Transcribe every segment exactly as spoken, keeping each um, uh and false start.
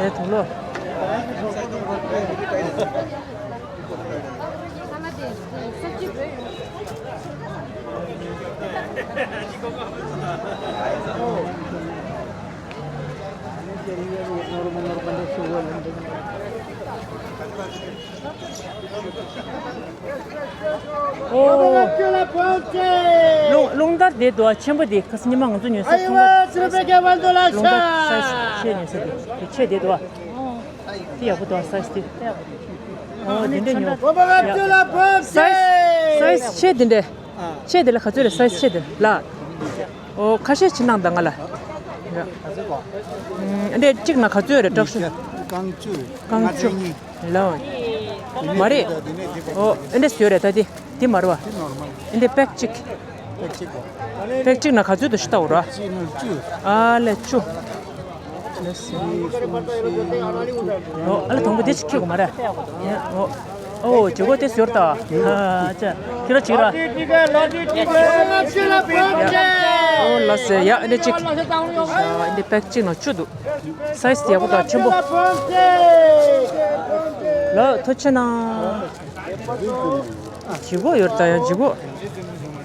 དུག་ལོག་ཨོ། རླུང་རླུང་དར་དེ་དུ་ཆེན་པོ་དེ་ཁ་སང་ཉི་མ་ང་ཚོ་ཉོས་ས་ཁང་པ། རླུང་དར་སའི་ཛི་ཆེ་ཉོས་ས་དེ་དེ་ཆེ་དེ་དུ། དེ་ཡག་པོ་འདུག་སའི་ཛི་དེ། ཨོ་དེ་འདྲ་ཉོ། སའི་ཛི་སའི་ཛི་ཆེ་དེ་འདྲ། ཆེ་དེ་ལ་ག་ཚོད་རེད། སའི་ཛི་ཆེ་དེ་ལ། ཨོ་ཁ་ཤས་ཕྱིར་གནང་དང་ང་ལ། ཡ། ཨ་འདྲས་གཅིག་ན་ག་ཚོད་རེད། དྲག་ཤོས། རྐང་བཅུ། རྐང་བཅུ། ལ། མ་རེད། ཨོ་ཨ་འདྲས་ཡོད་རེད་ད་དེ། དེ་མ་རེད་བ། དེ་ནོར་མལ། ཨ་འདྲས་པེག་གཅིག་པེག་གཅིག་གོ། པེག་གཅིག་ན་ག་ཚོད་དུ་ཞུ་ལྟ་འོ་ར། གཅིག་ན་བཅུ། ཨ་ལས་བཅུ། ལས་སི། ཨོ་ཨ་ལས་དང་པོ་དེ་ཅིག་ཁྱེར་དགོས་མ་རེད། ཨོ། ཨོ་ཇི་གོ་དེ་ཟོར་ད། ཨ་ཅག་ཁྱེད་རང་ཅིག་ར། ཨོ་ལ་སེ་ཡ་ཨ་འདྲས་གཅིག་ཨ་འདྲས་པེག་གཅིག་ན་བཅུ་འདུག་སའི་ཛི་ཡག་པོ་དང་ཆེན་པོ། ལ་ཐུགས་རྗེ་གནང་། ཇི་གོ་ཡོད་ད་ཡང་ཇི་གོ།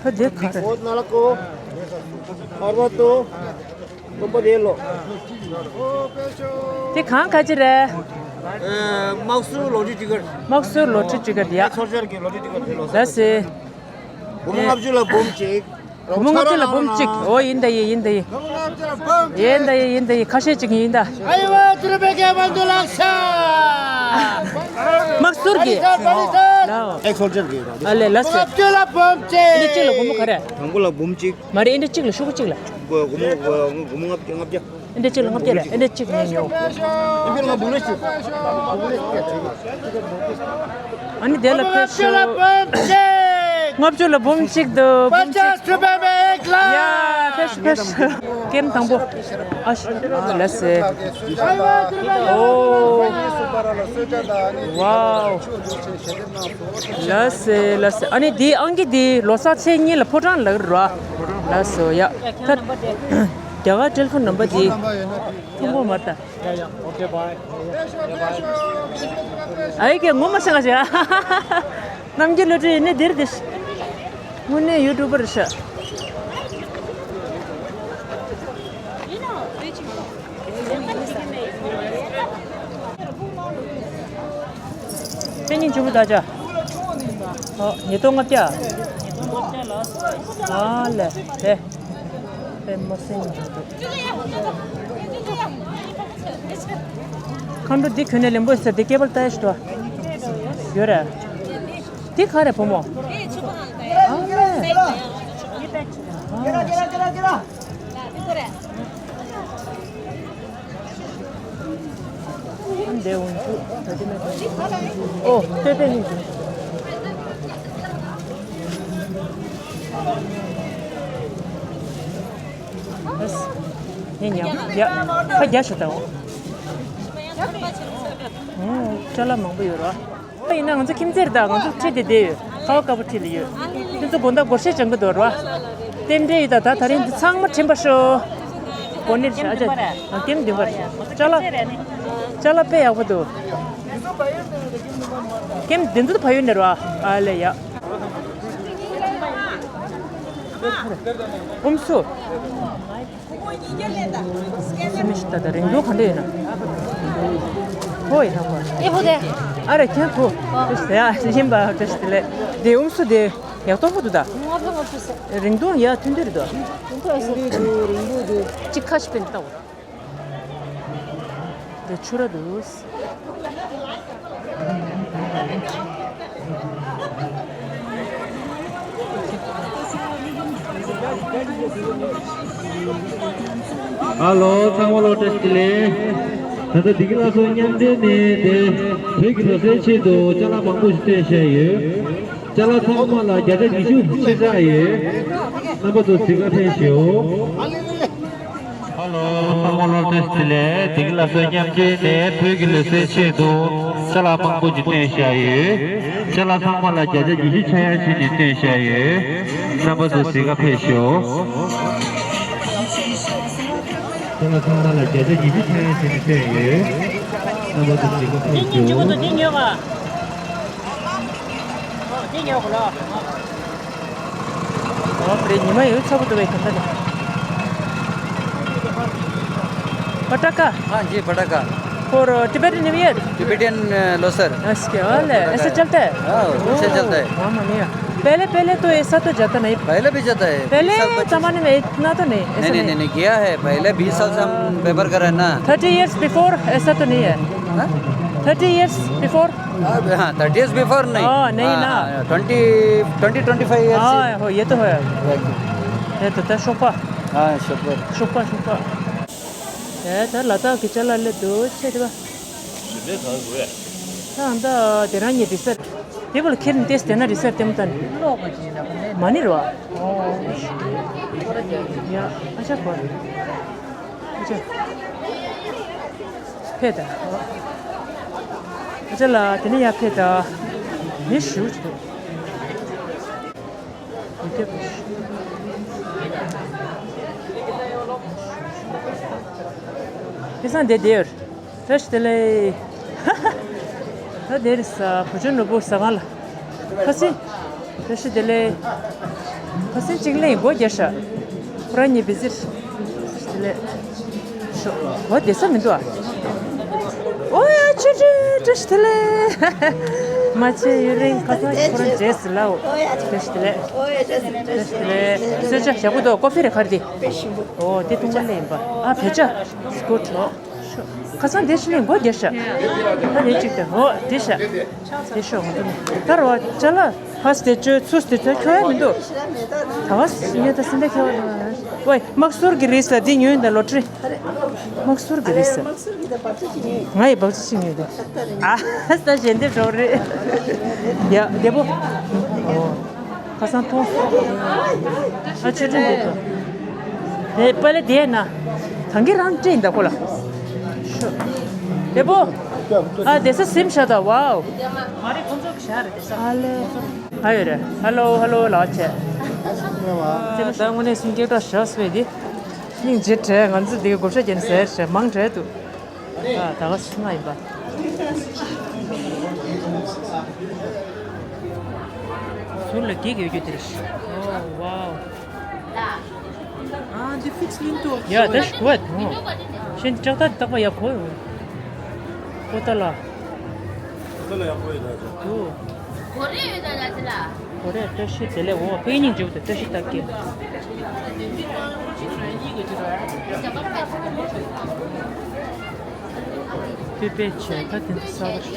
ཧ་དེ་ག་རེད། དེ་གང་ག་ཅི་རེད། དམག་ཟོར་ལོ་ཊི་ཊི་ཀེཊ། དམག་ཟོར་ལོ་ཊི་ཊི་ཀེཊ་ཡ། སོལ་ཇར་གྱི་ལོ་ཊི་ཊི་ཀེཊ་རེད་ལོ། ལ་སེ། སྒོར་མོ་ལྔ་བཅུ་ལ་འབུམ་གཅིག་སྒོར་མོ་ལྔ་བཅུ་ལ་འབུམ་གཅིག་ཨོ་ཡིན་ད་ཡིན་ཡིན་ད་ཡིན། ཡིན་ད་ཡིན་ཡིན་ད་ཡིན། ཁ་ཤས་ཅིག་ཡིན་ད། དམག་ཟོར་གྱི། ཨེག་སོལ་ཇར་གྱི། ཨ་ལས་ལ་སེ། ལྔ་བཅུ་ལ་འབུམ་གཅིག་ཨ་འདྲས་གཅིག་ལ་སྒོར་མོ་ག་རེ། དང་པོ་ལ་འབུམ་གཅིག་མ་རེད། ཨ་འདྲས་གཅིག་ལ་ཤོག་གུ་གཅིག་ལ། སྒོར་མོ་སྒོར་མོ་ལྔ་བརྒྱ་ལྔ་བརྒྱ། ཨ་འདྲས་གཅིག་ལ་ལྔ་བརྒྱ་རེད། ཨ་འདྲས་གཅིག་ཉོས་ཉོ། ཨ་ནི་དེ་ལ་ཕེབས་ཤོག་ལྔ་བཅུ་ལ་འབུམ་གཅིག་འདུག་འབུམ་གཅིག་ལྔ་བཅུ་ལ་འབུམ་གཅིག་འདུག་འབུམ་གཅིག་ཡ་ཕེབས་ཤོག་ཕེབས་ཤོག་ཀེམ་དང་པོ། ཨ་ཤ་ཨ་ལ་སེ། ཨོ། ཝའོ། ལ་སེ་ལ་སེ། ཨ་ནི་དེ་ཨང་ཀི་དེ་ལོ་གསར་ཚེས་གཉིས་ལ་ཕོ་བྲང་ལ་ར། ལ་སོ་ཡ། ད་རྒྱ་གར་ཊེ་ལི་ཕོན་ནམ་བར་དེ་མཐོང་གོ་མ་རེད་ད། ཨའི་ཀེ་ངོ་མ་ཤེས་ང་ཤེས། རྣམ་རྒྱལ་བློ་གྲོས་ཡིན་ནི་འདིར་དེ། དངོས་གནས་ཡུ་ཊུབ་པར་ཤ། དཔེ་རྙིང་ཆུ་བོ་ད་ཆ། ཨོ་ཉིས་སྟོང་ལྔ་བརྒྱ། ཨ་ལས་དེ། དཔེ་མ་སྲིད་ཉིན་འདུག་མཁའ་འགྲོ་འདི་གྱོན་ནས་ལེན་པོ་ཟེར་དེ་སྐེད་པར་ལྟ་ཡ་ཞིག་འདུག་ཡོད་རེད། འདི་ག་རེ་བུ་མོ། ཨ་ལས། འདི་འོང་ཚུ། ཨོ་ལྟོས་པས་ནི། ཨེས། ངས་ཉམས་ཡ། ཁ་རྒྱ་ཞིག་དང་། ཨོ་ཅ་ལག་མང་པོ་ཡོད་ར། ཡིན་ན་ང་ཚོ་ཁྱིམ་མཚེས་རེད་ད། ང་ཚོ་འཁྲིས་དེ་བསྡད་ཡོད། ཁ་བ་དཀར་པོ་འཁྲིས་ལ་ཡོད། ཁྱེད་ཚོ་དགོང་དག་སྒོར་གཞས་སྦྱང་གི་འདུག་ར། རྟེན་འབྲེལ་ཡོད་ད། ད་ད་རིང་འདི་ཚང་མ་དྲན་པ་ཤོག་སྒོ་ནས་ཨ་ཅག་ཀེམ་བདུན་པར། ཅ་ལག་ཅ་ལག་དཔེ་ཡག་པོ་འདུག་ཀེམ་བདུན་འདུག་ཕ་ཡུལ་ནས་ར། ཨ་ལས་ཡ། ཨུམ་སུ། སུ་མི་ཤི་ད་ད་རིང་ཐུང་ག་འདྲ་ཡོད་ན། ཧོ་ཡི་ཧ་གོ། ཨེ་ཧོ་དེ། ཨ་རེ་ཁྱེད་ཁོ། ཨོ། ཡ་ཡིན་པ་བཀྲ་ཤིས་བདེ་ལེགས། དེ་ཨུམ་སུ་དེ་ཡག་ཏོག་པོ་འདུག་ད། ང་ཕ་ང་ཕུ་སེ། རིང་ཐུང་ཡ་ཐུང་ཐུང་རེད་དོ། རིང་ཐུང་ཨེ་སེ། རིང་ཐུང་རིང་ཐུང་དེ། གཅིག་ཁ་ཤི་པན་ལྟ་འོ། དེ་ཆུ་ར་འདུག་ཧ་ལོ། ཚང་མ་ལ་བཀྲ་ཤིས་བདེ་ལེགས། ད་ལྟ་བདེ་སྐྱིད་ལྷ་མཚོ་མཉམ་འབྲེལ་ནས་དེ་བོད་ཀྱི་ལོ་གསར་ཆེད་དུ་ཅ་ལག་མང་པོ་ཞིག་སྟོན་བཞག་ཡོད། ཅ་ལག་ཚང་མ་ལ་བརྒྱ་ཆ་ཉི་ཤུ་ཕྱེད་བཞག་ཡོད། རྣམ་པ་ཚོ་གཟིགས་ག་ཕེབས་ཤོག་ཧ་ལོ། ཚང་མ་ལ་བཀྲ་ཤིས་བདེ་ལེགས། བདེ་སྐྱིད་ལྷ་མཚོ་མཉམ་འབྲེལ་ནས་བོད་ཀྱི་ལོ་གསར་ཆེད་དུ་ཅ་ལག་མང་པོ་ཞིག་སྟོན་བཞག་ཡོད། ཅ་ལག་ཚང་མ་ལ་བརྒྱ་ཆ་ཉི་ཤུ་ཆག་ཡང་བྱས་ནས་སྟོན་བཞག་ཡོད། རྣམ་པ་ཚོ་གཟིགས་ག་ཕེབས་ཤོག་ཚང་མ་ཚང་མ་ལ་བརྒྱ་ཆ་ཉི་ཤུ་ཕན་ཡོན་ཞུ་ནས་ཕེབས་ཡོད། རྣམ་པ་ཚོ་གཟིགས་སྐོར་ཕེབས་འདི་གཉིས་འཇུག་གི་འདུག་འདི་ཉོས་ག་འདི་ཉོས་གོ་ལ། ཨོ་པ་རེད། ཉི་མ་ཡོད་ཚ་པོ་འདུག་བས་ད་ལྟ་ནས། Pataka। हाँ जी, पटाखा। For uh, Tibetan New Year। Tibetan Losar. ऐसा चलता है? हाँ, अच्छा चलता है। मामा मिया। पहले पहले तो ऐसा तो जाता नहीं। पहले भी जाता है। पहले जमाने में इतना तो नहीं। नहीं, नहीं, नहीं, गया है। पहले बीस साल से हम व्यापार कर रहे हैं ना। Thirty years before ऐसा तो नहीं है। Thirty years before। हाँ, thirty years before नहीं। नहीं ना। Twenty, twenty, twenty five years। हाँ, हो, ये तो है। ये तो था शोपा। हाँ, शोपा। शोपा, शोपा। ད་ལ་དྭགས་ཀྱི་ཅ་ལག་སླེབས་འདུག་ཆེ་དེ་བ། ད་ད་དེ་རང་ཉིད་རི་སར་དེ་བོ་ལ་ཁྱེར་ནས་ཏེས་དེ་ན་རི་སར་ལྟད་མོ་ལྟ་ནས་མ་ནི་རོ། ཡ་ཨ་ཅག་གོ་ཨ་ཅག་ཕེ་ད་ཨ་ཅག་ལ་དེ་ནས་ཡ་ཕེ་ད་མི་ཞུ་ཅིག་འདུག་ཁེ་སང་དེ་དེར་བཀྲ་ཤིས་བདེ་ལེགས། ད་དེར་ས་བུ་ཆུང་ནོར་བུ་ཟ་ཁང་ལ་ཁ་སང་བཀྲ་ཤིས་བདེ་ལེགས། ཁ་སང་གཅིག་ལེན་སྒོ་རྒྱག་ཤག་ཁོ་རང་གཉིས་བི་ཟིར་བཀྲ་ཤིས་བདེ་ལེགས། ཤོ། འོ་དེ་ས་མི་འདུག་ཨ། ཨོ་ཡ་ཆུ་ཆུ་བཀྲ་ཤིས་བདེ་ལེགས། མ་ཆེ་ཡུན་རིང་ཁ་སང་ཁོ་རང་རྗེས་སུ་ལའོ། བཀྲ་ཤིས་བདེ་ལེགས། བཀྲ་ཤིས་བདེ་ལེགས། གསོལ་ཇ་ཞག་པོ་འདུག་ཀོ་ཕི་རེ་ག་རེ་དེ། ཨོ་དེ་བཏུང་བ་ལེན་པ། ཨ་བེ་ཅ། སྐོར་བྲོ། ཤོ། ཁ་སང་དེ་ཤི་ལེན་སྒོ་རྒྱག་ཤག་ཨ་རེ་ཅིག་དང་ཨོ་དེ་ཤག་དེ་ཤོག་ང་ཚོ་ནི་ད་ར་བ་ཅ་ལག་ཕ་སི་དེ་བཅོས་ཚུ་སི་དེ་ཚོ་ཁྱོད་ཡ་མི་འདུག་ད་བ་སི་ཉོས་ད་སི་འདེ་ཁྱོད་ཝེ་དམག་ཟོར་གི་རིས་ལ་འདི་ཉོས་ཡིན་ད་ལོ་ཊི་རི། དམག་ཟོར་གི་རིས་ལ་ང་ཡི་བག་ཆུ་ཅིག་ཉོས་ད། ཨ་ས་ཞལ་འདེབས་འགྲོ་རེད། ཡ་བདེ་པོ། ཨོ། ཁ་སང་མཐོང་། ཨ་ཆོས་ཁྲིམས་འདེབས་འགྲོ། དེ་པ་ལེ་དེ་ན། གང་གི་རང་སྤྲད་ཡིན་ད་ཁོ་ལ། ཤོ། བདེ་པོ། ཨ་དེ་ས་སིམ་ཤ་ད་ཝའོ། ང་རེ་ཁོང་ཚོ་གི་ཤ་རེད་དེ་ས། ཨ་ལེ། ཨ་ཡོད་རེད། ཧ་ལོ་ཧ་ལོ་ལགས་ཆེ། ད་དངོས་གནས་སུན་སྐྱེ་བྲག་ཞག་སུ་བས་དེ། སྙིང་རྗེ་དྲན་ང་ཚོ་དེ་གི་བགོ་བཤའ་རྒྱབ་ནས་ཟེར་ཞེས་མང་དྲགས་འདུག་ཨ་ད་ག་སུ་ང་ཡིན་པ། ཟུར་ལ་འགྱིག་ཡོད་རྒྱུ་དེ་རེད། ཨོ་ཝའོ། ཨ་འདི་ཕིག་སི་མིན་འདུག་ཡ་ད་ཤི་གོ་ད་ནོ། ཤིན་ཏུ་ལྕགས་ཐག་བཏགས་པ་ཡ་གོ་ཡོད། ཀོ་ཏ་ལ། ཀོ་ཏ་ལ་ཡ་གོ་ཡོད་ད་ཅོ། གོ་རེ་ཡོད་ད་ད་ཅི་ལ། གོ་རེ་བཀྲ་ཤིས་བདེ་ལེགས། འོ་དཔེ་སྙིང་རྗེ་པོ་དེ་བཀྲ་ཤིས་རྟགས་བརྒྱད། དཔེ་དཔེ་བྱས་ད་དེ་འདྲ་གསར་པ་རེད།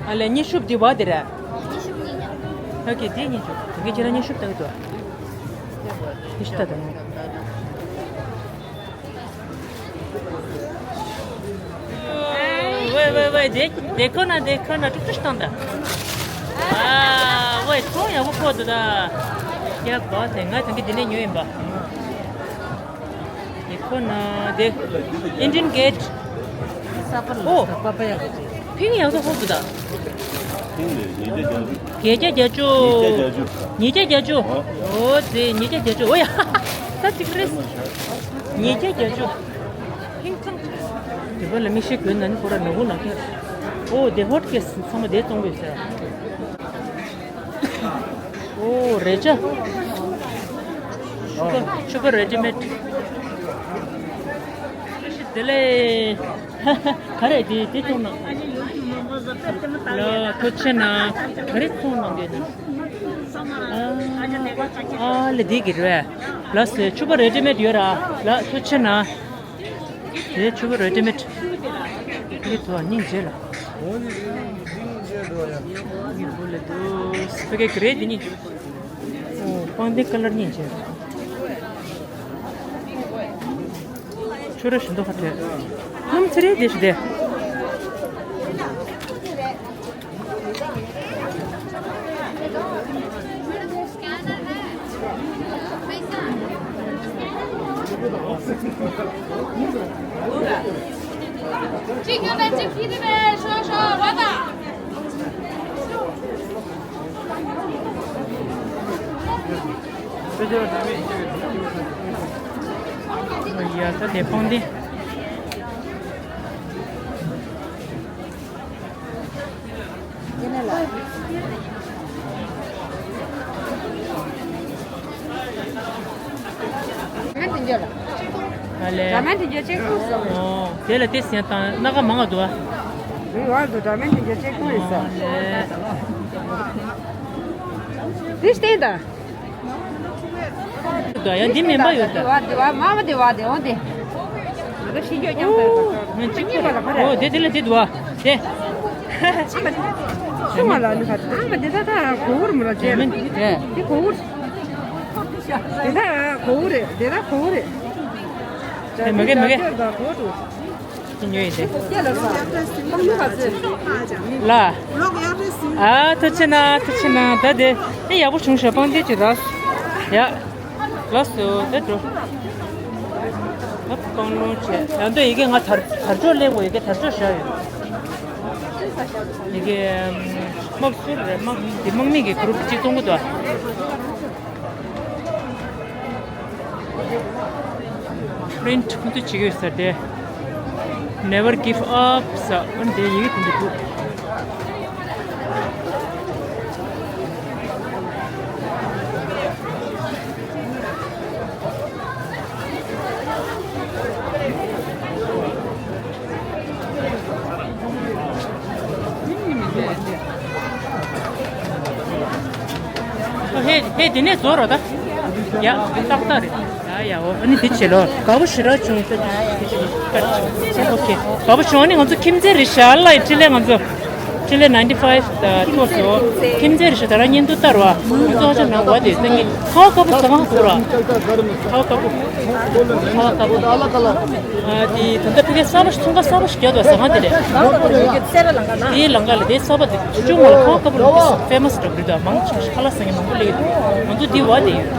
ཨ་ལས་སྙིང་ཤུབས་འདི་བ་དེ་རེད། ཨོ་ཁེ་དེ་སྙིང་ཤུབས་དེ་ག་ཁྱེད་རང་སྙིང་ཤུབས་ལྟ་གི་འདུག་དེ་ཤི་ལྟ་དང་། ཝེ་ཝེ་ཝེ། དེ་དེ་ཁོ་ན་དེ་ཁོ་ན་ཀྲུག་ཀྲུག་བཏང་ད། ཨ་ཝེ་ཐོང་ཡག་པོ་ཕོག་འདུག་ད། ཡག་པོ་དེ་ང་དེང་གི་དེ་ནས་ཉོས་ཡིན་པ། དེ་ཁོ་ན་དེ་Indian Gate། ཨོ། ཕིང་ཡག་པོ་ཕོག་འདུག་ད། བརྒྱད་བརྒྱ་བརྒྱད་ཅུ། ཉིས་བརྒྱ་བརྒྱད་ཅུ། ཉིས་བརྒྱ་བརྒྱད་ཅུ། ཨོ་དེ་ཉིས་བརྒྱ་བརྒྱད་ཅུ། ཨོ་ཡ། ད་ཅིག་རེད། ཉིས་བརྒྱ་བརྒྱད་ཅུ། ཧིང་ཚང་། དེ་བ་ལ་མི་ཤེས་གོས་ན་ནི་ཁོ་ར་ནོར་བུ་ནག་ཁྱེར། ཨོ་དེ་ཧོ་ཊི་ཀེ་སི་ཚང་མ་དེ་བཙོང་དགོས་ཟེར། ཨོ་རེ་ཅག་ཆུ་ཁ་ཆུ་ཁ་རེ་ཌི་མེད། བཀྲ་ཤིས་བདེ་ལེགས། ག་རེ་དེ་དེ་བཙོང་ན། ལ་ཐུགས་ཆེ་ན། ག་རེ་བཙོང་ན་དགོས་ན། ཨ་ལེ་དེ་གི་རེད། ལ་སེ་ཕྱུ་པ་རེ་ཌི་མེད་ཡོད་ར། ལ་ཐུགས་ཆེ་ན། དེ་ཕྱུ་པ་རེ་ཌི་མེད། དེ་དུ་སྙིང་རྗེ་ལ། སྙིང་རྗེ་འགྲོ་ཡ། སྙིང་རྗེ་འགྲོ་ཡ། ཕ་གི་གི་རེད་དེ་སྙིང་རྗེ། ཨོ་པང་གདན་ཀ་ལར་སྙིང་རྗེ། ཆུ་ར་བཞིན་དུ་ཁ་ཐོན། སྣུམ་ཚེ་རིང་དེ་ཞིག་དེ། ཡ་ད་དེ་སྤང་དེ། ཨ་ལས། ར་མེན་དེ་འཇོག་ཅེས་ཁུངས་སོང་། ཨོ། དེ་ལ་དེ་ཟེར་དང་སྣ་ཁ་མང་བ་འདུག་ཨ། རི་བར་དུ་ར་མེན་དེ་འཇོག་ཅེས་ཁུངས་ཡིན་ས། ཨོ་ལས། དེ་བསྟན་དང་། འདུག་ཡ་འདི་མིན་པ་ཡོད་ད། དེ་བ་དེ་བ་མ་བ་དེ་བ་དེ་འོ་དེ། ང་ཤི་རྒྱུ་རྐྱང་པ་ཡོད་པ། ཨོ་དེ་དེ་ལ་དེ་འདུག་ཨ། དེ། ཚང་མ་ལ་ནི་ཁ་ཚང་མ་དེ་ད་ད་གོ་བུར་མོ་ལ་བྱས་ལ། དེ་གོ་བུར། དེ་ད་གོ་བུ་རེད། དེ་ད་གོ་བུ་རེད། དེ་མ་གི་མ་གི། དེ་ཉོས་ཡིན་ཏེ། ལ། ཨ་ཐུགས་ཆེ་གནང་། ཐུགས་ཆེ་གནང་། ད་དེ་ཨེ་ཡག་པོ་བྱུང་ཤག་སྤང་དེ་ཅི་ར། ཡ། ལགས་སོ་དེ་འགྲོ། ད་སྤང་ལུང་བྱས་ཡང་དུ་ཡི་གེ་ང་དར་དར་ལྕོག་ལེན་དགོས། ཡི་གེ་དར་ལྕོག་བཞག་ཡོད། ཡི་གེ་དམག་ཟུར་རེད། དམག་འདི་དམག་མི་གི་གུ་རུབ་གཅིག་བཙོང་གི་འདུག Print ཁོ་ཚོས་བྱེད་ཀྱི་ཡོད་ས་དེ། Never give up ཟེར། ཨ་ནི་དེ་ཡི་གེ་དེ་འདྲ་འདུག་ཧེ་ཧེ། དེ་ནས་བཟོ་རོགས་ད། ཡ་ཏག་ཏག་རེད། ཡ་ཡ། འོ་ཨ་ནི་དེ་བྱེད་ལོ། དགའ་པོ་ཞེ་དྲག་བྱུང་། ད་དེ་ཨོ་ཁེ། དགའ་པོ་བྱུང་། ཨ་ནི་ང་ཚོ་ཁྱིམ་མཚེས་རེད་ཤག་ལ་ཡི་འཕྲིན་ལས་ང་ཚོ། འཕྲིན་ལས་ninety five ཐོག་སོ། ཁྱིམ་མཚེས་རེད་ཤག་ད་རང་བརྙན་ཐུང་ལྟར་བ། ང་ཚོ་ཧ་ཅང་ནང་བ་དེ་སྟོན་གྱི། ཁ་བ་དཀར་པོ་ཟ་ཁང་འདུག་ར། ཁ་བ་དཀར་པོ། ཁ་བ་དཀར་པོ། ཨ་དེ་ད་ལྟ་ཕ་གིར་གསར་པ་ཞིག་འཚོང་ཁང་གསར་པ་ཞིག་རྒྱག་འདུག་ཟ་ཁང་དེ་རེད། དེའི་ལམ་ཁ་ལ་དེ་གསར་པ་དེ་ཆུང་ཆུང་བ་ལ་ཁ་བ་དཀར་པོ་ལ་famous འདྲ་པོ་རེད་འདུག་མང་ཆེ་ཤོས་ཁ་ལག་ཟ་མཁན་མང་པོ་སླེབས་ཀྱི་འདུག་ང་ཚོ་འདི་བ་དེ་ཡོད།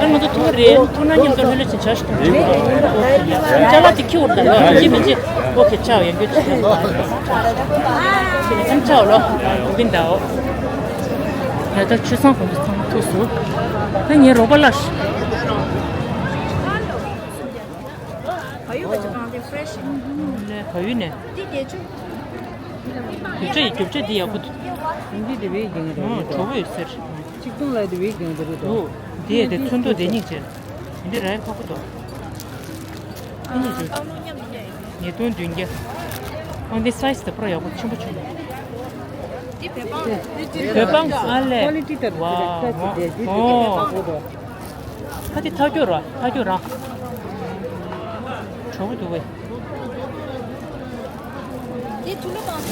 ཨ་ང་ཚོ་ཐུག་རེད། ཐུག་ན་མཉམ་དུ་ལྷོད་ལྷོད་ཅིག་བྱ་ཞིག་ཐུག་རེད། ཅ་ལག་དེ་ཁྱེར་འོང་ད་ལོ། ཡིན་གཅིག་མིན་གཅིག་ཨོ་ཁེ་ཆའོ། ཡང་སྐྱོད་ཅིག་ཡང་ཚང་ཆའོ་ལོ། ཡོང་གིན་གདའོ། ད་ལྟ་ཆུ་ཚང་གོང་དུ་ཚང་ཐུག་སོང་། ད་ངའི་རོགས་པ་ལ། བལ་ཡུལ་ག་ཅིག་གང་དེ་fresh། ལས་བལ་ཡུལ་ནས། འདི་བརྒྱད་ཅུ། རྒྱུ་ཆ་ཡི་རྒྱུ་ཆ་འདི་ཡག་པོ་འདུག་འདི་དེ་བས་རྒྱང་རེད། ཨོ་གྲོགས་པོ་ཡོད་ཟེར། གཅིག་སྟོང་ལ་དེ་བས་རྒྱང་དེ་རེད་དོ། འདི་ཡས་དེ་ཚོན་མདོག་དེ་སྙིང་རྗེ། འདི་རའི་ཁག་པོ་འདུག་ཨ་ནི་ཨ་ནོ་མཉམ་མི་འདྲ་ཡོད། ཉིས་སྟོང་བདུན་བརྒྱ། ཨོ་འདི་size དེ་པུ་ར་ཡག་པོ་ཆེན་པོ་བྱུང་། འདི་བོད་པང་། བོད་པང་ཨ་ལས། quality ལྟར་བ་ཁ་ཅིག་རེད། འདི་བོད་པང་ཁག་པོ་འདུག་ཁ་དེ་ཐག་གཅོད་ར། ཐག་གཅོད་ར། གྲོགས་པོ་འདུག་བས།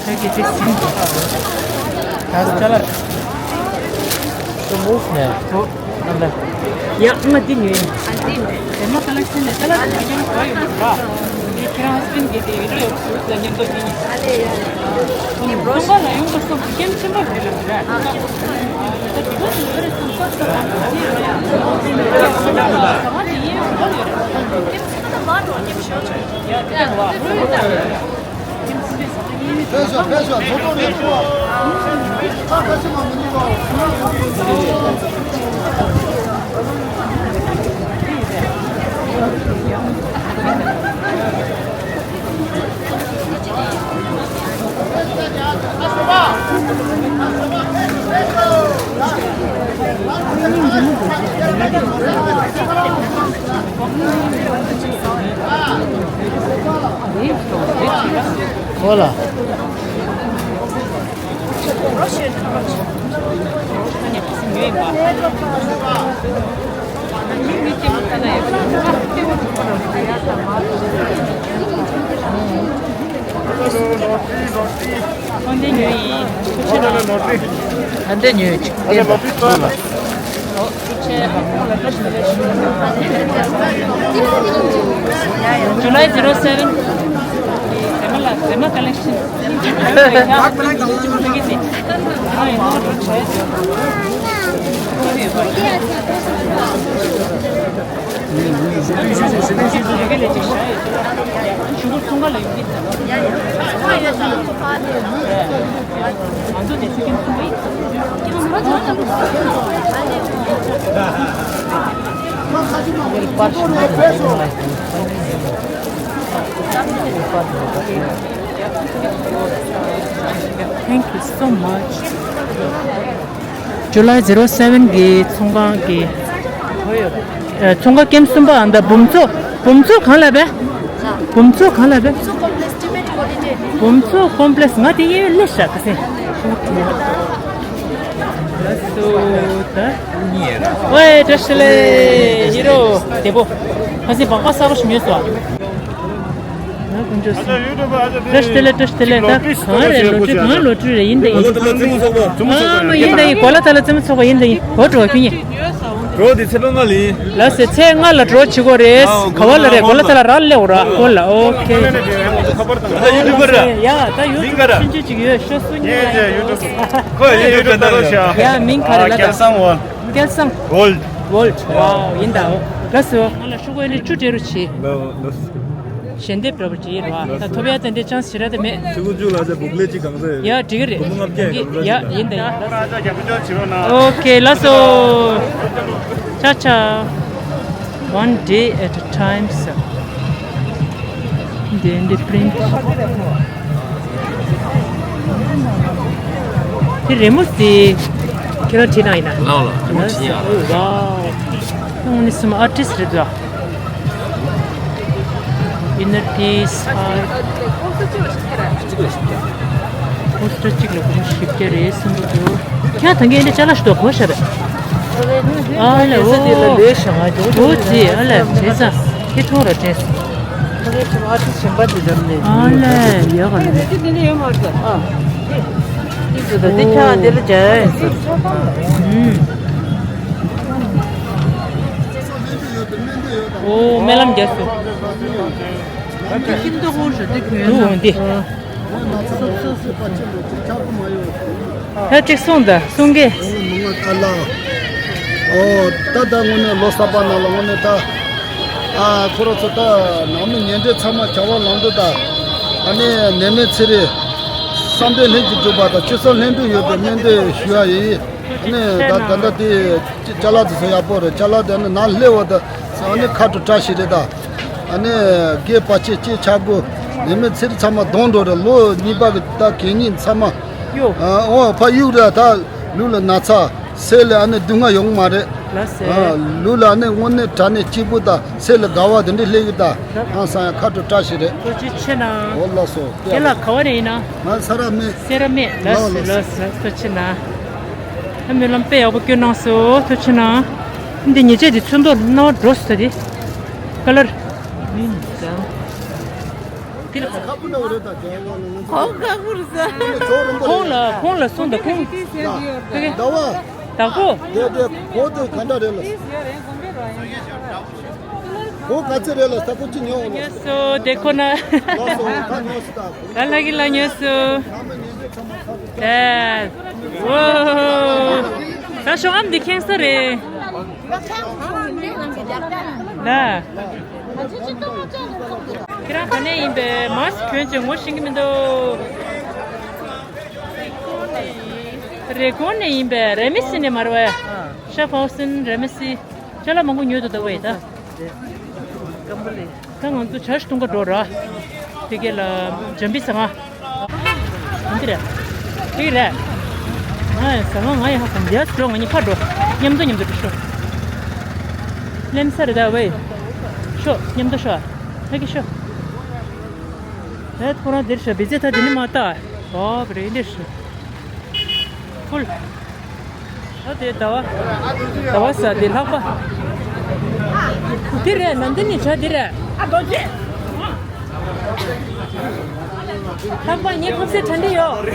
ཁ་གི་དེ་སིན། ད་ཅ་ལག་ཏུ་མུག་ནས་ཐོ་ཨ་ལ། ཡ་ང་འདི་ཉོས་ཡིན། ཨ་འདི་ནས་དེ་མ་ཀ་ལེག་ཤན་ནས་ཅ་ལག་དེ་ཉོས་གོ་ཡོད་ར། འདི་ཁྱེད་རང་སྤིན་གྱི་དེ་ཡོད་ཡོད་སུ་ལ་ཉན་དོ་ཉིན། ཨ་ལེ་ཡ། ཁོང་པ་ལ་ཡོང་དུ་སོང་གི་སྐྱེམས་ཆེན་པོ་རེད་ལ་ར། ད་དུ་བ་དུ་ཡོད་རེད་སོང་ས་ས་ཨ་ནི་ར་ཡ། ས་ང་དེ་ཡིན་ཡོད་རེད། ཕེབས་ཤོག་ཕེབས་ཤོག་ཚོགས་གཙོ་རེད་ཤོག་ཁ་ཁ་ཆེ་མ་མི་འདུག་ག་ཨོ་ལ། ཨ་འདི་ཉོས་ཡིན། ཨ་འདི་ཉོས་ཡིན། July zero seven. Zema la, Zema collection. Thank you so much. July zero seven གི་ཚོང་ཁང་གི། ཨ། ཚོང་ཁང་ཀེམ་གསུམ་པ། ཨ། འདི་འབུམ་ཚོགས། འབུམ་ཚོགས་གང་ལ་བས། འབུམ་ཚོགས་གང་ལ་བས། འབུམ་ཚོགས་ཀོམ་པི་ལེགས་སི། ང་དེ་ཡེ་ལེ་ཤ་ཀ་སེ། ལགས་སོ་ད། ཝེ། བཀྲ་ཤིས་བདེ་ལེགས། ཧི་རོ་བདེ་པོ། ཁ་སེ་སྦག་སྦག་གསར་པ་ཞིག་ཉོས་སོང་། ང་དཀོན་མཆོག་གསུམ། བཀྲ་ཤིས་བདེ་ལེགས། བཀྲ་ཤིས་བདེ་ལེགས། ད་གང་རེད། ལོ་ཊི་རི། གང་ལོ་ཊི་རི་རེད། ཡིན་ད་ཡིན། ཨ་མ་ཡིན་ད་ཡིན། གོ་ལ་ཐ་ལ་རྩེད་མོ་ཚོགས་པ་ཡིན་ད་ཡིན། གོ་འགྲོ་ཁྱོད་ཉིད། འགྲོ་དེ་ཚེ་ལོ་ལྔ་ལ་ཡིན། ལགས་སེ། ཚེ་ལྔ་ལ་འགྲོ་བྱེད་དགོས་རེད། ག་བ་ལ་རེད། གོ་ལ་ཐ་ལ་རག་ལས་འོ་ར་གོ་ལ། ཨོ་ཁེ། ད་ཡུ་ཊུབ་པར་ར། ཡ་ད་ཡུ་ཊུབ་ཆུང་ཆུང་ཅིག་ཡོད། ཤོ་སུ་ཉིད་ལ་ཡིན། ཁོ་ཡིན་ཡུ་ཊུབ་ལྟ་རོགས་ཤ། ཡ་མིང་ག་རེ་ལ་ད། སྐལ་བཟང་ཝོལ། སྐལ་བཟང་ཝོལ། ཝོལ། ཝའོ། ཡིན་ད། ཨོ་ལགས་སོ། ང་ལ་ཤོག་གུ་ཨ་ནི་བཅུ་སྤྲད་རོགས་བྱེད། ལགས་ལགས། ཞལ་འདེབས་འདྲ་པོ་ཅིག་ཡིན་རོགས། ད་ཐོབ་ཡ་དེ་འདྲའི་ཅང་ཞེ་དྲག་དེ་མེད། ཆུ་ཚོད་བཅུ་ལ་ཟེར་བུག་ལེ་གཅིག་གང་ཟེར། ཡ་འགྲིག་གི་རེད། སྒོར་མོ་ལྔ་བརྒྱ་གང་ཟེར། ཡ་ཡིན་ད་ཡིན། ཨོ་ཁེ། ལགས་སོ། ཆ་ཆ། One day at a time ཟེར། འདི་འདི་པི་རིན་ཊི། དེ་རི་མོ་དེ་ཁྱེད་རང་བྲིས་གནང་ཡིན་ན། ལགས་ལགས། རི་མོ་བྲིས་ཡིན། ཨ་ལགས་སོ། ཝའོ། ཨ་ནི་སུམ་ཨར་ཊིསི་རེད་འདུག། Inner piece art། པོ་སི་ཊར་གཅིག་ལ་སྒོར་མོ་བཞི་བརྒྱ་རེད་གསུང་གི་འདུག། ཁྱེད་ད་གིན་འདི་ཅ་ལག་ཞིག་འདུག་གོ་ཤ་བས། ཨ་ལས། ཨོ། ཨོ་ཙི། ཨ་ལས། བྱས་ཙང་ཁྱེད་ཐོང་ར་དྲན་སོང་། ཨ་ལས། ཡོད་ག་ལ། འདི་འདི་ལ་ཡོད་མ་རེད། ཨ། འདི་ཚོ་ད་འདི་ཁྱེད་འདི་ལ་བྱས་ཡིན་ཟེར། ཨུམ། ཨོ། སྨོན་ལམ་རྒྱབ་སོང་། འདི་ཁྱིམ་ཐོག་ཧོར་ཞོ་འདི་གྱོན་ན། འདི། ད་གཅིག་གསུངས་དང་གསུང་གི། ཨོ། ད་ད་དངོས་གནས་ལོ་གསར་པ་ནང་ལ་དངོས་གནས་ད། ཨ། ཁོ་རང་ཚོ་ད་ནང་མི་ཉེ་འབྲེལ་ཚང་མ་བྱ་བ་ལམ་འགྲོ་ད། ཨ་ནི་ནད་མེད་ཚེ་རིང་། བསམ་དོན་ལྷུན་གྱིས་འགྲུབ་པ་དང་ཆོས་བསམ་ལྷུན་གྲུབ་ཡོང་བའི་སྨོན་འདུན་ཞུ་ཡ་ཡིན། ཨ་ནི་ད་ད་ལྟ་དེ་ཅ་ལག་དེ་ཚོ་ཡག་པོ་རེད། ཅ་ལག་དེ་ནི་ནང་སླེབས་པ་དང་ཨ་ནི་ཁ་དྲོ་བཀྲ་ཤིས་རེད་ད། ཨ་ནི་རྒན་པ་ཆེ་ཆེ་ཆ་དགུ་ནད་མེད་ཚེ་རིང་ཚང་མ་གདོང་འགྲོ་རེད། ལོ་གཉིས་པ་གི་ད་གད་སྙིགས་ཚང་མ། ཨ། འོ་ཕ་གཡུག་ར་ད་ལུས་ལ་ན་ཚ་སེམས་ལ་ཨ་ནི་སྡུག་བསྔལ་ཡོང་གི་མ་རེད། ལགས་སེ། ཨ། ལུས་ལ་ཨ་ནི་དངོས་གནས་དྲང་གནས་སྐྱིད་པོ་ད་སེམས་ལ་དགའ་བ་དེ་འདྲ་སླེབས་གི་ད། ཨ་སང་ཡ་ཁ་དྲོ་བཀྲ་ཤིས་རེད། ཐུགས་རྗེ་ཆེ་གནང་། འོ་ལགས་སོ། དེ་ལ་ག་བ་ནས་ཡིན་ན། ང་ས་ར་སྨད། ས་ར་སྨད། ལགས་སོ་ལགས་སོ། ཐུགས་རྗེ་ཆེ་གནང་། ཨ། སྨོན་ལམ་དཔེ་ཡག་པོ་སྐྱོན་གནང་སོང་། ཐུགས་རྗེ་ཆེ་གནང་། འདི་ཉེས་ཆད་འདི་ཚོན་མདོག་སྣང་བ་འགྲོ་སོང་ད་འདི། ཀ་ལར། ཁོང་ཁ་ཁུར་ཟ། ཁོང་ལ་ཁོང་ལ་གསུངས་དང་ཁོང་། ཟླ་བ། བདག་པོ། དེ་དེ་གོ་དེ་ག་འདྲ་རེད་ལ། གོ་ག་ཚད་རེད་ལ་ས་ཁོ་ཅི་ཉོ་འོང་ལ། ཉོས་སོ་དེ་ཁོ་ན། ལགས་སོ་ད་ཉོས་སོ་ད། ད་ལྷ་གི་ལ་ཉོས་སོ། ད། ཝོ། ད་ཤོག་ཨམ་འདི་ཁེངས་ས་རེད། ད། ཁྱེད་རང་ག་ནས་ཡིན་པས། མཱ་སི་གྱོན་བྱས་ངོ་ཤེས་ཀྱི་མི་འདུག། རེབ་གོང་ནས་ཡིན་པས། རེ་མི་སི་ནས་མ་རེད་པས། ཤ་ཕའོ་སིན་རེ་མི་སི། ཅ་ལག་མང་པོ་ཉོས་འདུག་ད་ཝེ་ད། ད་ང་ཚོ་ཇ་ཞིག་འཐུང་ག་འགྲོ་ར། དེ་ག་ལ་འཇམ་པའི་ཟ་ང་། འདི་རེད། དེ་རེད། ང་ཟ་ང་ང་ཡང་ཧ་གོ་འདི་ཡ་འགྲོ། ང་གཉིས་ཕར་འགྲོ། མཉམ་དུ་མཉམ་དུ་འགྲོ་ཤོག། ལེམ་ས་རེད་ད་ཝེ། ཤོག་མཉམ་དུ་ཤོག། ཧ་གི་ཤོག། ད་ཁོ་རང་འདིར་ཤོག། བི་ཛེ་ད་འདི་ནི་མ་ལྟ། ཨོ་བ་རེད་འདིར་ཤོག། ཕུལ། ཨ་དེ་ཟླ་བ། ཟླ་བ་ས་དེ་ལྷག་པ། འདི་རེད། ནམ་དེ་ནི་བྱ་འདི་རེད། ཨ་རྡོ་རྗེ། ལྷག་པ་ངའི་ཁུག་སའི་གྲ་འདི་ཡོད།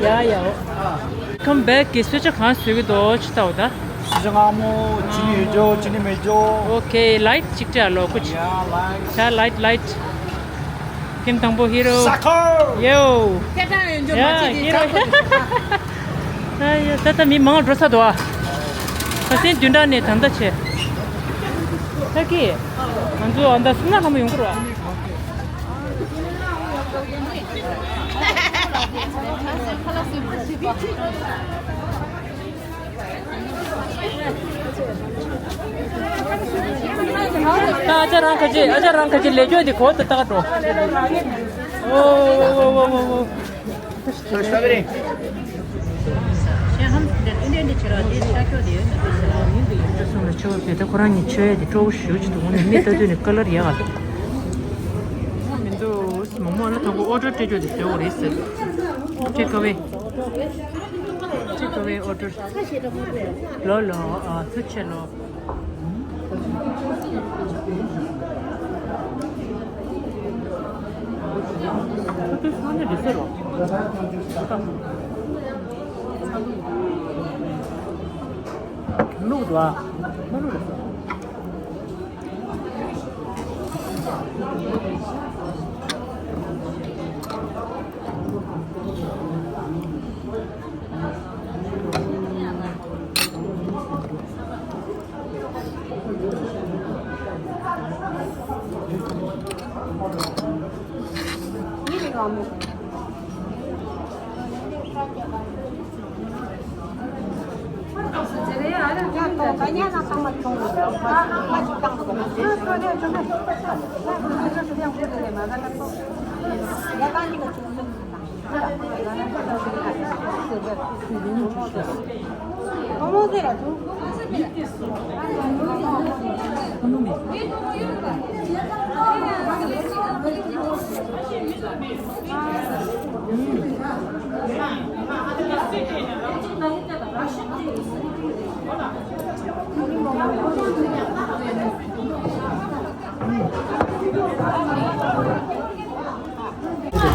ཡ་ཡ། ཁམ་བེག་གི་གསོལ་ཇ་གང་བཟོ་གི་འདུག་ཅི་ལྟ་བུ་ད། གསོལ་ཇ་མངར་མོ། ཅི་ནི་ཡོད་ཅོག་ཅི་ནི་མེད་ཅོག། ཨོ་ཁེ། ལའིཊ་གཅིག་སྤྲད་ལོ་ཀུ་ཅི། ཡ་ལའིཊ། ད་ལའིཊ་ལའིཊ། ཀེམ་དང་པོ་ཧི་རོ། ཡོ། སྐད་གྲགས་ཡོད་འཇོག་མ་བྱེད་དེ། ཧི་རོ། ད་ད་མི་མང་འགྲོ་ས་འདུག་ཨ། ཁ་སང་བདུན་ཕྲག་ནས་ད་ལྟ་བྱས། ད་ཀི། ང་ཚོ་ཨ་ད་སུམ་ན་ལྷ་མོ་ཡོང་གི་རེད་བ། ཨ་ཅག་རང་ཁ་ཅིག་ཨ་ཅག་རང་ཁ་ཅིག་ལས་སྐྱོ་འདི་གོ་ཏི་ཏག་འགྲོ། ཨོ་ཨོ་ཨོ་ཨོ། ཁོ་རང་གཉིས་མཆོད་ཡ་དེ་སྤྲོ་པོ་ཞེ་པོ་ཅིག་འདུག་ངོ་ནས་མི་ལྟ་དུས་ནས་ཀ་ལར་ཡག་ག་འདུག་མི་འདུག་མོག་མོག་ལ་དང་པོ་ཨོ་ཌར་སྤྲད་རྒྱུ་དེ་བཟོས་པ་རེད་ཟེར། ཊེག་ཨ་ཝེ། ཊེག་ཨ་ཝེ་ཨོ་ཌར། ལོ་ལོ། ཨ་ཐུགས་རྗེ་ཆེ་ལོ། ལུག་འདུག་ཨ། མ་ལུག་རེད་ཟེར།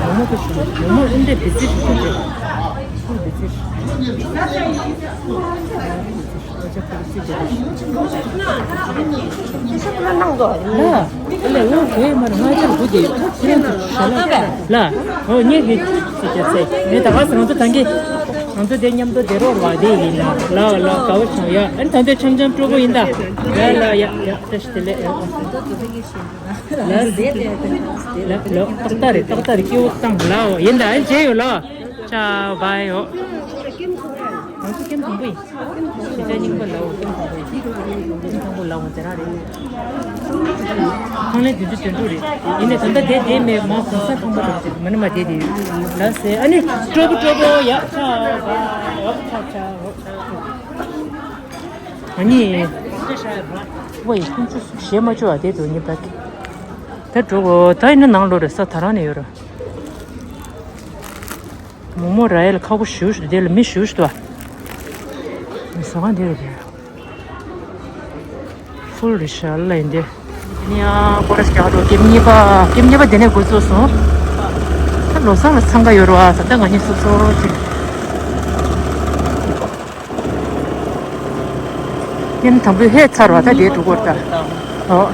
མོག་མོག་དེ་ཞིག་མོག་མོག་ཨིན་དེ་བི་ཙི་ཞིག་ཁྱོད་དེ་ཁོ་བི་ཙི་ཞིག་ཨ་ཅག་བི་ཙི་དེ་རེད། ལ་ཨ་ལས་འོ་གོ་ཡི་མ་རེད། ང་ཅག་བུ་དེ་ཁྱེད་རང་ཚོ་ཞལ་ལག་ལ་ཨོ་ངས་གི་ཅི་ཅི་ཅི་ཟེར་ངས་ད་ག་ཟེར་ང་ཚོ་ད་གི་ང་ཚོ་དེ་མཉམ་དུ་དེ་རོགས་བ་དེ་ཡིན་ན་ལ་ལ་དགའ་བོ་བྱུང་ཡ། ཨ་ནི་ད་འདོད་འཆམ་འཆམ་སྤྲོ་པོ་ཡིན་ད། ལ་ལ་ཡ་ཡ་བཀྲ་ཤིས་བདེ་ལེགས། ལ་ལ་ཏག་ཏག་རེད། ཏག་ཏག་རེད། སྐྱེ་བོ་བཏང་ལའོ་ཡིན་ད་ཨེ་བྱས་ཡོད་ལོ། ཅའོ་བའི་ཡོ། ང་ཚོ་ཀེམ་དང་པོ་ཡིན། ཤེས་བྱ་རྙིང་པ་ལའོ་ཀེམ་དང་པོ་ཡིན། ཀེམ་དང་པོ་ལའོ་དེ་རང་རེད། ཁང་ལས་བདུན་ཅུ་དོན་དྲུག་རེད། ཡིན་ནའི་ད་ལྟ་དེ་དེ་མེད་མ་གོང་ས་ཁང་པ་རེད་ཟེར་མ་ནི་མ་དེ་དེ་ཡོད་ལ་ཟེར། ཨ་ནི་སྤྲོ་པོ་སྤྲོ་པོ་ཡ་ཅའོ་བའི་ཡོ་ཅའོ་ཅའོ། ཨ་ནི། ཝེ་ཁོང་ཚོ་གཞས་མ་བཅོ་བ་དེ་དུ་ཉིན་པ་གི་ད་འགྲོ་གོ་ད་ཡིན་ན་ནང་ལོགས་རེད་ས་ད་རང་ནས་ཡོད་ར། མོག་མོག་ར་ཡ་ལ་ཁག་པོ་ཞུ་ཞུ་དེ་ལ་མི་ཞུ་ཞུ་དུ་བ། ཟ་ཁང་དེ་རེད་དེ། ཧྥུལ་རེད་ཤག་ལ་ཡིན་དེ། དེ་ནས་ཡང་སྐོར་ར་ཞིག་རྒྱག་འགྲོ། ཀེམ་གཉིས་པ་ཀེམ་གཉིས་པ་དེ་ནས་འགོ་བཙུགས་སོང་། ད་ལོ་གསར་ལ་འཚང་ཁ་ཡོད་ར་བ། ད་ལྟ་ང་གཉིས་སོ་སོ་ཅིག་ཡིན་དང་པོའི་ཧེ་ཚར་བ་ད་དེ་འགྲོ་གོ་ད། ཨོ།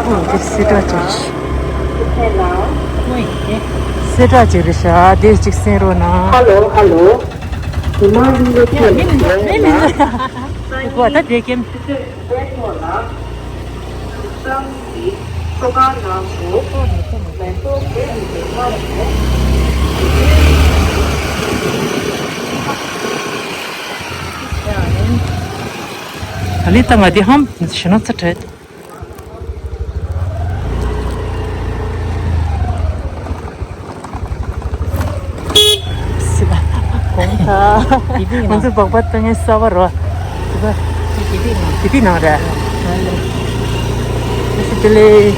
ཨོ་དེ་སེ་དྲག་ཅིག་སེ་དྲག་ཅིག་རེད་ཤག་དེ་ཅིག་གསན་རོགས་གནང་། Hello, hello. མི་མི་མི་མི་གོ་ད་དེ་ཀེམ། ད་ལི་ད་ང་དེ་ཧམ་ཞེ་ན་ཚ་དྲེད། ང་ཚོ་སྦག་སྦག་བཏང་ངེས་གསར་པ་རོ། དེ་དེ་ནང་རེད། དེ་ལས།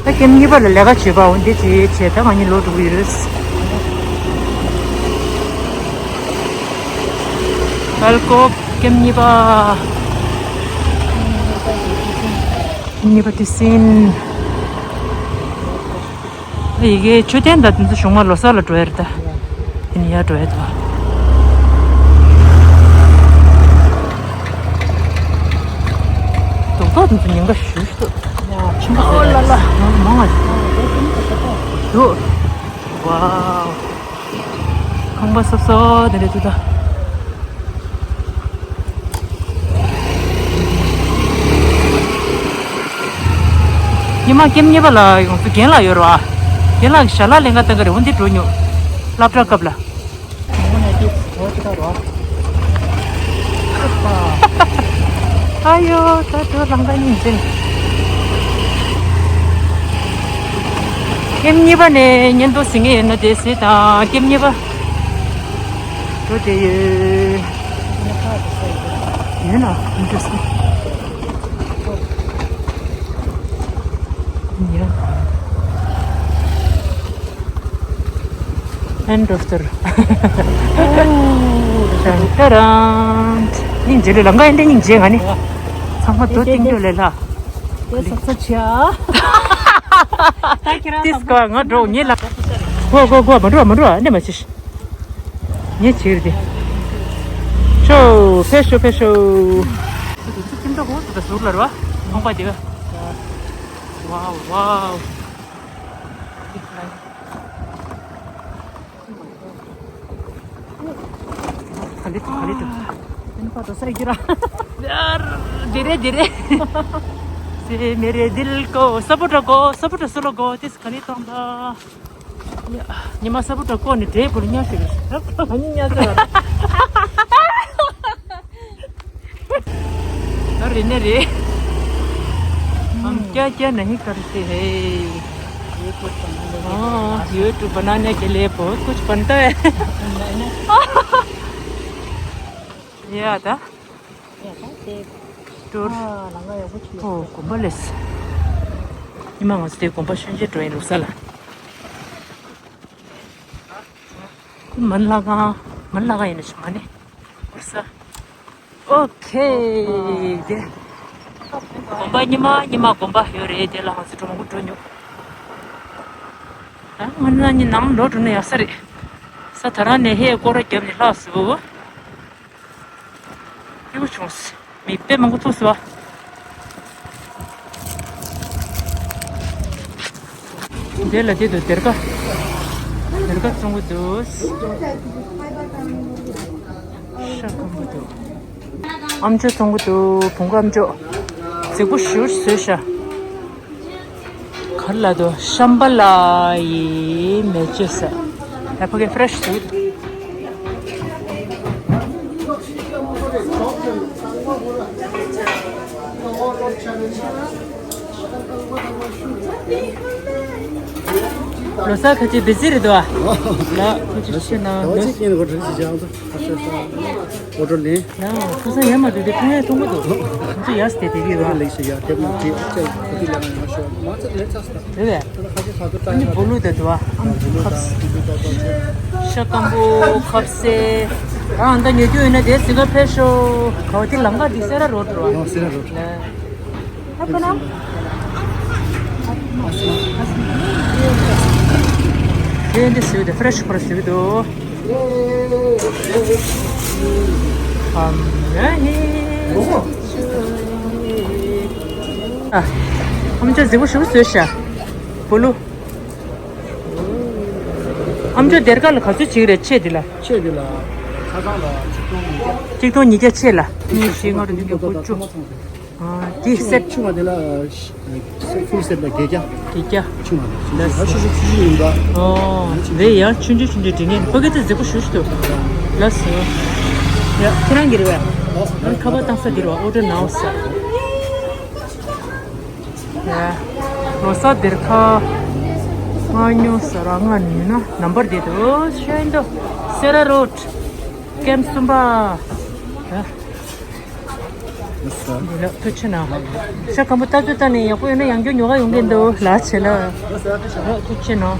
ད་ཀེམ་གཉིས་པ་ལ་ལས་ཀ་བྱེད་པ་འོ་འདི་བྱེད་བྱེད་ད་ང་གཉིས་ལོག་འགྲོ་གི་ཡོད་རེད། ཨལ་ཀོ་ཀེམ་གཉིས་པ། ཀེམ་གཉིས་པ་དེ་སིན། ཡི་གེ་མཆོད་རྟེན་དང་དེ་ཚོ་གཞུང་མ་ལོ་གསར་ལ་འགྲོ་ཡ་རེད་ད། དེ་ནས་ཡར་འགྲོ་ཡ་ད། རྡོག་རྡོག་དེ་ཚོ་ཉེན་ཁ་ཞུ་ཞུ་འདུག་ཆེན་པོ་ཟེར་ལ་ལ་མང་མང་ང་འདུག་ཝའོ། ཁང་པ་སོབ་སོབ་དེ་འདྲ་འདུག་ད། ཉི་མ་ཀེམ་གཉིས་པ་ལ་ཡོང་ཚུལ་རྒན་ལགས་ཡོད་རེད་བ། རྒན་ལགས་ཀྱི་ཞལ་ལག་ལེན་ག་བཏང་གི་རེད། འོ་འདི་འགྲོ་མྱོང་། སློབ་གྲྭ་སྐབས་ལ། ཨ་ཡོ། ད་དུ་ལང་ཀ་གཉིས་འཛིན། ཀེམ་གཉིས་པ་ནས་ཉིན་ཐོ་ཟིན་གྱི་ཡོད་ན་དེ་ཟེར་དང་། ཀེམ་གཉིས་པ་འགྲོ་བསྡད་ཡོད། ཡོད་ན་interesting། ཡ། End of the road. ཏན་ཏན་ཏན། སྙིང་རྗེ་ལེ་ལ། ང་ཡིན་ཏེ་སྙིང་རྗེ། ང་ནི་ཚང་མ་རྡོ་བཏིང་རྒྱུ་ལེ་ལ། དེ་ས་ས་ཆ། ཏིས་ཀ་ང་འགྲོ་ངེས་ལ། གོ་གོ་གོ། མ་འགྲོ་མ་འགྲོ། འདི་མ་བྱེད། ངས་བྱེད་རེད་དེ། ཤོ་ཕེ་ཤོ་ཕེ་ཤོ། ཁྱིམ་ཚང་གོ་ཟུར་ལ་ར་བ། ཁང་པ་དེ། ཝའོ་ཝའོ། ག་ལེ་ག་ལེ་འགྲོ། ཨ་ནི་པ་དོ་ས་ཡི་ར། དེ་རེད་དེ་རེད། ཟེ་མེ་རེ་དིལ་ཀོ་ས་བུ་ཏྲ་ཀོ། ས་བུ་ཏྲ་སུ་ལོ་ཀོ། དེ་ག་ལེ་གཏོང་ད། ཉི་མ་ས་བུ་ཏྲ་ཀོ་ནི་འདྲེ་བུ་ལ་ཉལ་ཟེར། ཨ་ནི་ཉལ་ཟེར། ཨ་རེ་ནི་རེད། हम क्या क्या नहीं करते हैं। ये कुछ बनाने के लिए, हाँ, YouTube बनाने के लिए बहुत कुछ बनता है। नहीं, नहीं। या था। या था, देख। टूर। हाँ, लगा है कुछ। ཨོ། དགོན་པ་ལས། ཉི་མ་ང་ཚོ་དེ་དགོན་པ་ཤུན་ཅེ་འགྲོ་ཡིན་ལུགས་ས་ལ། མན་ལ་གང་། མན་ལ་གང་ཡིན་ན་ཆུ་མ་ནི། ཨོ་ས། ཨོ་ཁེ། དེ། དགོན་པ་ཉི་མ་ཉི་མ་དགོན་པ་ཡོད་རེད། དེ་ལ་ང་ཚོ་གྲོང་པ་འགྲོ་མྱོང་། ད་ང་ཚོ་ནི་ནང་ལོག་འགྲོ་ན་ཡག་ས་རེད། ས་ད་རང་ནས་ཧེ་སྐོར་ར་བརྒྱབ་ནས་ལྷག་སུ། སྐྱིད་པོ་བྱུང་། མི་དཔེ་མང་པོ་ཐུག་སོང་བ། འདི་ལ་དེ་འདུག་སྡེར་ཁ། སྡེར་ཁ་བཙོང་གི་འདུག་ཤ་སྐམ་པོ་འདུག་ཨམ་ཅོག་བཙོང་གི་འདུག་བུང་བུ་ཨམ་ཅོག་རྫིག་པོ་ཞེ་པོ་བཟོས་ཤག་ག་རེ་ལབ་འདུག་ཤམ་བྷ་ལ་ཡི་མེ་ལྕེ་ཟེར། ད་ཕ་གི་ཕ་རེ་ཤི་འདུག་ལོ་གསར་ཁ་ཆེ་བི་ཟི་རེད་དོ། ལ་ཁོ་ཆུ་ཤེས་ན་ལོ། ཨོ་ཏོ་ལེན། ཡང་ཁ་སང་ཡར་མ་འགྲོ་དུས་ཁོང་ཡར་མཐོང་གི་འདུག་ང་ཚོ་ཡར་སྟེ་དེ་གི་ར། ལེགས་སོ། ཡར་ཐེབས་ན་དེ་ཨ་ཅག་ཁོ་དེ་ལ་ང་ཤོར་མ་ཚད་ལེགས་ཚ་སྟ། རེད་པས། ཁ་ཆེ་ས་ཏོ་ཨ་ནི་བོ་ལུ་དེ་འདུག་ཨ་ཁབ། ཤ་སྐམ་པོ་ཁབ་སེ། རང་ད་ཉོ་རྒྱུ་ཡོད་ན་དེ་སི་ག་ཕེ་ཤོ། ག་བ་དེ་ལམ་ཁ་དེ་སེ་ར་རོ་ཌི་ར། ཡང་སེ་ར་རོ་ཌི། དེ་འདི་སི་ག་དེ་ཕེ་ཤོ་ཁོ་ར་སི་ག་དོ། ཨམ་ཅོག་རྫིག་པོ་ཞིག་བཟོས་ཤག་བོ་ལུ། ཨམ་ཅོག་སྡེར་ཁ་ལ་ག་ཚོད་ཅིག་རེད་ཆེ་འདི་ལ། ཆེ་འདི་ལ། ཆ་ཚང་ལ་ཆིག་སྟོང་ཉིས་བརྒྱ། ཆིག་སྟོང་ཉིས་བརྒྱ་ཆེ་ལ། གཉིས་བཞི་ལྔ་དྲུག་བདུན་བརྒྱད་དགུ་བཅུ། ཨ་དེ་སེ་ཊི། ཆུང་བ་དེ་ལ་ཕུལ་སེ་ཊི་ལ་བརྒྱད་བརྒྱ། བརྒྱད་བརྒྱ། ཆུང་བ་ལ་ཆུང་བ་ཆུང་ཆུང་ཆུང་ཆུང་ཡིན་པ། ཨོ་རེད་ཡ། ཆུང་ཆུང་ཆུང་ཆུང་དེ་ངས་ཕ་གི་དེ་རྫིག་པོ་ཞེ་པོ་ཞིག་འདུག་ལགས་སོ། ཡ་ཁྱེད་རང་གི་རེད་པས། ཨོ་ཁ་པར་བཏང་ས་འདི་རེད་པ། ཨོ་ཌར་ནའོ་ཟེར། ཡ། ལོ་གསར་སྡེར་ཁ། མངགས་ཉོ་ཟེར་ར། ང་ནི་ན་ནམ་བར་དེ་དུ་ཤོད་འདུག་སེ་ར་རོ་ཌི། ཀེམ་གསུམ་པ། ཡ། འདི་ལ་ཐུགས་རྗེ་གནང་། ཤ་སྐམ་པོ་ལྟ་ཚུལ་ལྟ་ནས་ཡག་པོ་ཡོད་ན་ཡང་བསྐྱར་ཉོ་ག་ཡོང་གི་འདུག་ལགས་བྱས་ལ། ཐུགས་རྗེ་གནང་།